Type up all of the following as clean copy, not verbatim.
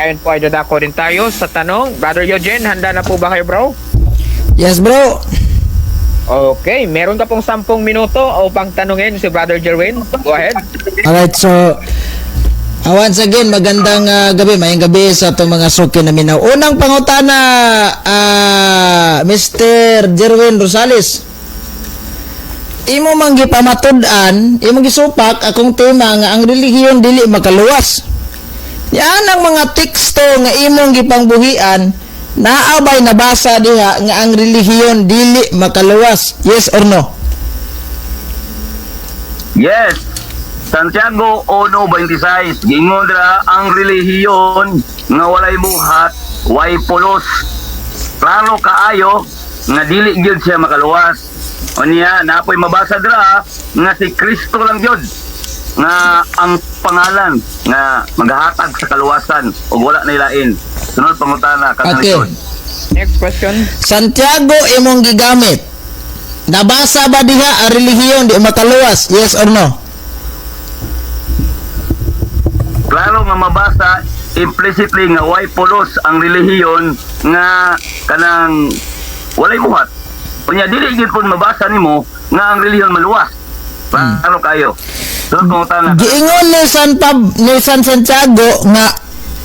Ngayon po ay dadako rin tayo sa tanong. Brother Eugene, handa na po ba kayo, bro? Yes, bro. Okay, meron ka pong 10 minuto upang tanungin si Brother Jerwin. Go ahead. Alright, so once again, magandang gabi, mayang gabi sa atong mga suki na minaw. Unang pangutana, Mr. Jerwin Rosales. Imo man gipamatud-an, imo gisupak akong tema nga ang relihiyon dili makaluwas. Yan ang mga teksto nga imong gipangbuhian, naa bay nabasa diha nga ang relihiyon dili makaluwas? Yes or no? Yes. Santiago 1:26, gingon dira, ang relihiyon nga walay buhat way pulos. Klaro kaayo nga dili gyud siya makaluwas. Unya napoy mabasa dira nga si Kristo lang gyud nga ang pangalan nga magahatag sa kaluwasan ug wala na ilain. Sunod pangutana, Okay. kasalikod. Next question. Santiago imong gigamit. Nabasa ba diha ang relihiyon di makaluwas? Yes or no? Klaro nga mabasa implicitly nga way pulos ang relihiyon nga kanang walay buhat. Unya dili gyud pud mabasa nimo nga ang relihiyon maluwas. Klaro kayo. Sunod pangutana. Giingon ni San Pab ni San Santiago nga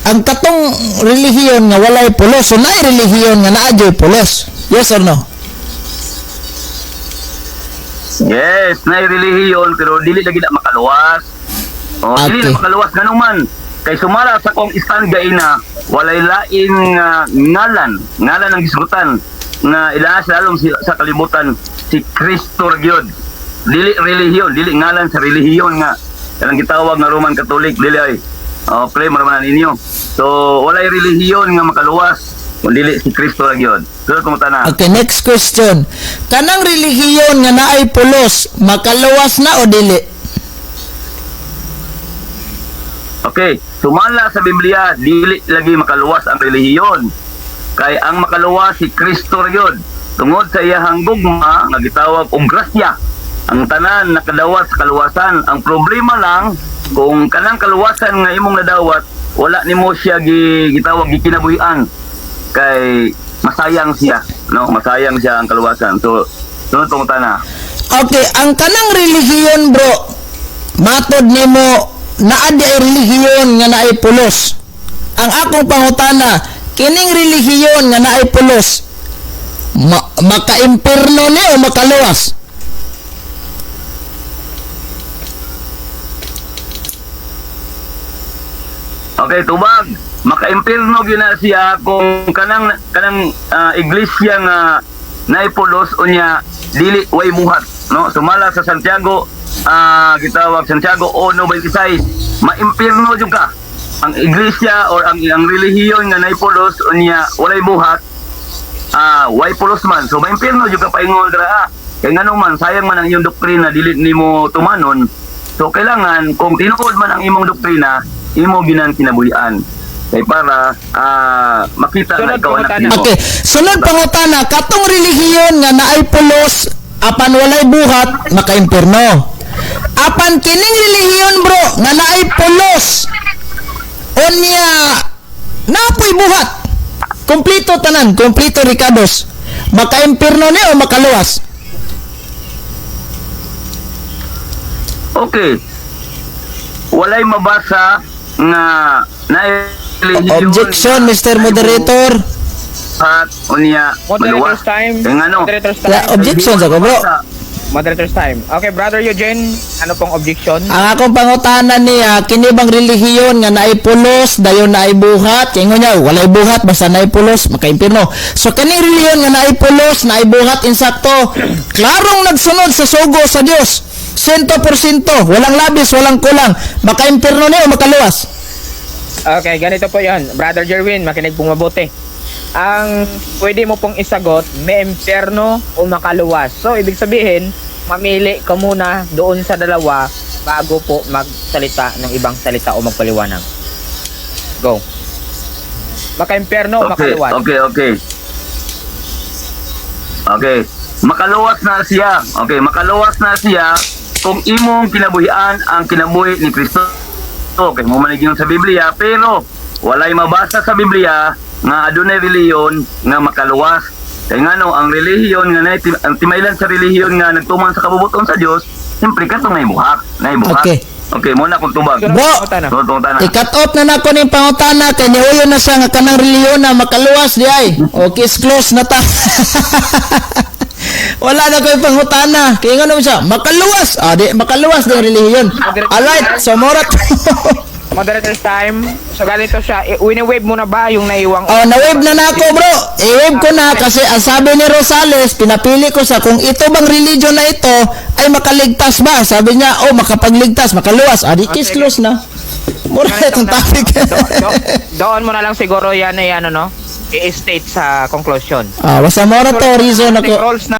ang katong relihiyon nga walay pulos, so naay relihiyon nga naa jud pulos. Yes or no? Yes, nay relihiyon pero dili lagi na makaluwas. Oh, dili na makaluwas nganong man kay sumala sa kong stand gaina, walay lain nga ngalan, ngalan ang gisgutan nga ilaha sa lalom sa kalibutan, si Kristo ra gyud. Dili relihiyon, dili ngalan sa relihiyon nga kanang gitawag nga Roman Catholic, dili ay. Oh, claim ra man ninyo. So walay relihiyon nga makaluwas kung dili si Kristo ra gyud. Sunod pangutana. Okay, next question. Kanang relihiyon nga naay pulos, makaluwas na o dili? Okay, sumala sa Biblia, dili lagi makaluwas ang relihiyon. Kay ang makaluwas si Kristo ra gyud. Tungod sa iyahang gugma nga gitawag og grasya. Ang tanan nakadawat sa kaluwasan. Ang problema lang kung kanang kaluwasan nga imong nadawat, wala nimo siya gitawag gikinabuhian. Kay masayang siya, no? Masayang siya ang kaluwasan. So, sunod pangutana. Okay, ang kanang relihiyon, bro, matod nimo naa di ay relihiyon nga naay pulos. Ang akong pangutana, kining relihiyon nga naay pulos, makaimpirno ni o makaluwas? Okay, tubag. Makaimpirno gyud na siya kung kanang kanang iglesia nga naipulos unya dili way buhat, no? Sumala sa Santiago, gitawag Santiago 1:26, maimpirno jud ka. Ang iglesia or ang relihiyon nga naipulos unya walay buhat, way pulos man. So maimpirno jud ka paingon dira. Kay ngano man sayang man ang iyong doktrina dili nimo tumanon. So kailangan kung tinuod man ang imong doktrina, imo ginan kinabuhian. Kay para makita na Sunod ikaw anak pangutana. nimo. Okay, sunod pangutana, katong relihiyon nga naay pulos apan walay buhat, makaimpirno. Apan kining relihiyon, bro, nga naay pulos unya napoy buhat, kompleto tanan, kompleto rekados, makaimpirno ni o makaluwas? Okay. Walay mabasa nga na relihiyon Objection, nga Mr. naay Moderator. buhat unya maluwas. Moderator's time. Kay ngano? Moderator's time. Yeah, objection sa ko, bro. Moderator's time. Okay, Brother Eugene, ano pong objection? Ang akong pangutana niya, kini bang relihiyon nga naay pulos, dayon naay buhat, kay ingon niya, walay buhat basta naay pulos, makaimpirno. So kini relihiyon nga naay pulos, naay buhat insakto, klarong nagsunod sa sugo sa Dios. 100%, walang labis, walang kulang. Makaimpirno niya o makaluwas? Okay, ganito po 'yon. Brother Jerwin, makinig pong mabuti. Ang pwede mo pong isagot, may impyerno o makaluwas. So, ibig sabihin, mamili ka muna doon sa dalawa bago po magsalita ng ibang salita o magpaliwanag. Go. Maka-impyerno o makaluwas? Okay. Okay. Makaluwas na siya. Okay, makaluwas na siya kung imong kinabuhian ang kinabuhi ni Kristo. Okay, mo man sa Biblia, pero Walay mabasa sa Biblia nga adunay relihiyon nga makaluwas. Kay ngano, ang relihiyon nga nay, ang timaylan sa relihiyon nga nagtuman sa kabubuton sa Dios, siyempre katong nay buhat, nay buhat. Okay. Okay, mo na akong tubag. Sunod Bro! pangutana. Sunod pangutana. I-cut off na nako ning pangutana kay niuyon na siya nga kanang relihiyon na makaluwas di ay. Okay, close na ta. Wala na ko'y pangutana. Kaya nga naman siya, makaluwas. Ah, di, makaluwas di ang relihiyon. Alright, so morat. Moderator's time. So ganito siya. Wini-wave mo na ba yung naiwang? Oh, na-wave na nako, bro. I-wave ko na kasi ang sabi ni Rosales, pinapili ko sa kung ito bang religion na ito ay makaligtas ba? Sabi niya, oh, makapagligtas, makaluwas. Ah, di case close na. Mura Ganito itong na. topic. Doon mo na lang siguro yan ay ano, no? I-state sa conclusion. Ah, basta mora to reason ako. Roles na.